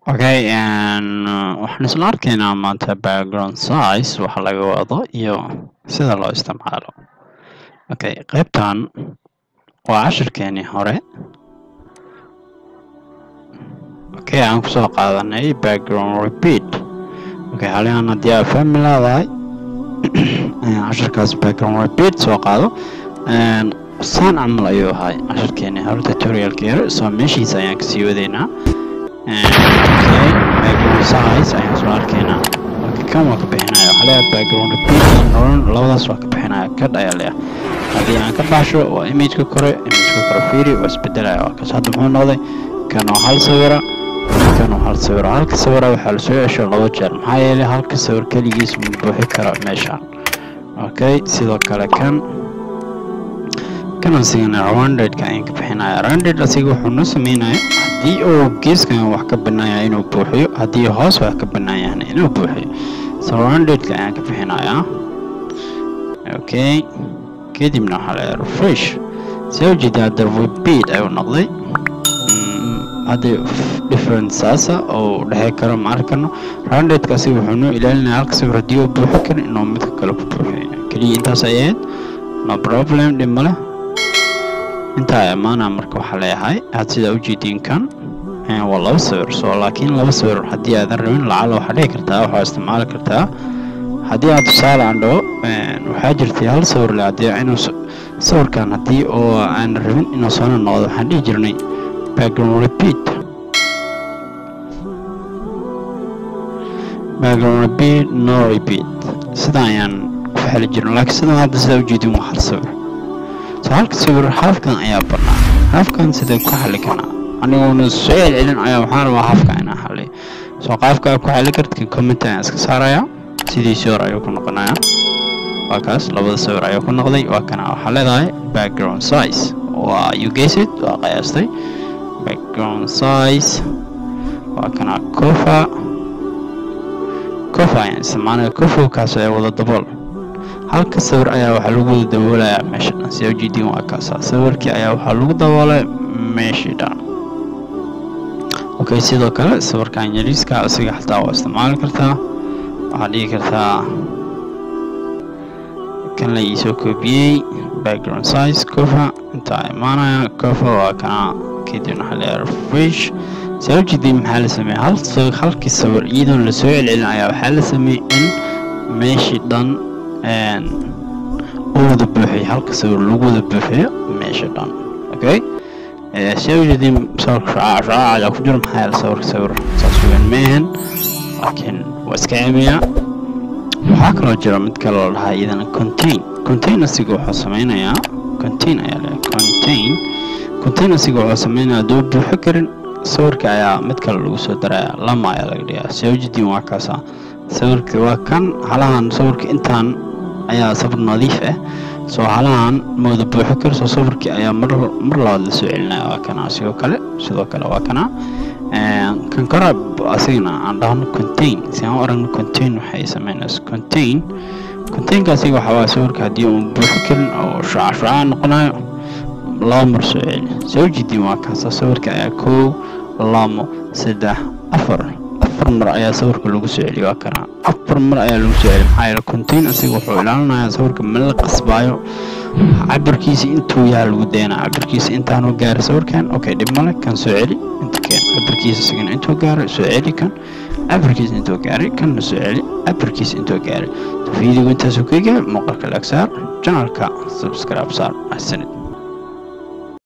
Okay, waxaan isla arkaynaa maanta background size waxa laga wado iyo sida loo isticmaalo. Okay, qaybtan waa cashirkeenii hore. Okay, aan kusoo qaadanay background repeat. Okay, halihan haddii aad fahmi leedahay cashirkaas background repeat soo qaado. Saan camal ayuu ahay cashirkeenii hore tutorialkii hore, soo meeshiisa ayaan kasii wadaynaa. Okay, background size ayaan soo arkaynaa. Okay, kan waa ka bixinaya, waxaa leeyahay background repeat and labadaas waa ka bixinaya, kad ayaa leeyahay. Haddii aan ka baxsho waa image-ka kore, image-ka kore fiiri waa isbedelaya. Waa kaas hadda muxuu noqday? Kan oo hal sawira, kan oo hal sawira. Halka sawira waxaa lasoo cesho laba jeer, maxaa yeelay halka sawir keligiis ma buuxi karo meeshaan. Okay, sidoo kale kan asigana rounded-ka ayaan ka bixinaya. Rounded asiga wuxuu noo sameynaya haddii uu geeskan wax ka bannaaya inuu buuxiyo, haddii hoos wax ka bannaayahna inuu buuxiyo. So rounded-ka ayaan ka bixinayaa. Okay, kadibna waxaa leeyahay refresh. Soo jeeda hadda repeat ayuu noqday. Hadda different saasa oo dhexi karo ma arki karno. Rounded-ka asiga wuxuu noo ilaalinaya halka sawir haddii uu buuxi karo inuu midka kale ku buuxiyo. Keliya intaas ay ahayd, no problem, dhib ma leh. Intaa imaanaa marka waxaa leeyahay had sidaa ujeediin kan waa laba sawir. So laakiin laba sawir haddii aadan rabin lacala waxaa dhihi kartaa, waxaa isticmaali kartaa haddii aad tusaale aan dhaho waxaa jirtay hal sawir le haddii inuu sawirkan haddii oo aan rabin inuu soo noqdo waxaan dhihi jirnay background repeat, background repeat, no repeat. Sidaa ayaan ku xeli jirnay, laakiin sidan hadda sidaa ujeedin waa hal sawir. So halka sawir halkan ayaa bannaan, halkan sidee ku xali karnaa? Aniguna soo celcelin ayaa waxaan rabaa halka inaan xaliyo. So qaabka ku xali kartid comment ayaan iska saarayaa, sidiisii hore ayuu ku noqonayaa. Waa kaas labada sawir ayuu ku noqday. Waa kana waxaa leedahay background size, waa you guess it, waa qiyaastay background size. Waa kana cover, cover ayaan isticmaalaya, cover kaas ayaa wada dabool. Halka sawir ayaa waxaa lagu wada daboolayaa meesha dhan. Si ujeediin waa kaasa sawirkii ayaa waxaa lagu daboolay meeshii dhan. Okay, sidoo kale sawirkan yariiska asiga xataa waa isticmaali kartaa. Waxaad dhigi kartaa kan la iisoo koobiyey background size cover, intaa imaanaya cover waa kana. Kadibna waxaa leeyahay refresh. Si ujeediin maxaa la sameeyey? Halkii sawir iyadoon lasoo celcelin ayaa waxaa la sameeyey in meeshii dhan uu wada buuxiyo, halka sawir lagu wada buuxiyo meesha dhan. Okay, si ujeediin sawirka shucaac shucaac ayaa ku jira, maxaa yeelay sawirka sawir saas weyn ma ahan, laakiin waa iska cimiyaa. Waxaa kaloo jira mid kale oo dhahaa iyadana contain. Contain asiga wuxuu sameynayaa, contain ayaa leeyahay, contain, contain asiga wuxuu sameynayaa hadduu buuxi karin sawirka ayaa mid kale lagu soo daraya, lama ayaa laga dhigaa. Si ujeediin waa kaasa sawirka waa kan halahan sawirka intaan ayaa sawir nadiif ah. Soo halahan ma wada buuxi karo, soo sawirkii ayaa mar labaad la soo celinaya. Waa kana sidoo kale, sidoo kale waa kana kan kore asigana aan dhahno contain. Si aan u aragno contain waxay sameynaysa contain, containka asiga waxaa waaye sawirka haddii uu buuxi karin oo shuca shuca noqonayo laba mar soo celi. Soo jeedin waa kaasa sawirka ayaa 1 2 3 4 afar mar ayaa sawirka lagu soo celiyo. Waa kana afar mar ayaa lagu soo celiyo, maxaa yeelay contain asiga wuxuu ilaalinayaa sawirka ma la qasbaayo, cabirkiisa intuu yahay lagu daynaa, cabirkiisa intaanu gaaray sawirkan. Okay, dhib male, kan soo celi inta keen, cabirkiisa isagana intuu gaaray soo celi, kan cabirkiisa intuu gaaray kanna soo celi, cabirkiisa intuu gaaray. Fiidigu intaasuu ka yahay. Muuqaalka like saar, channelka subscribe saar. Mahadsanid.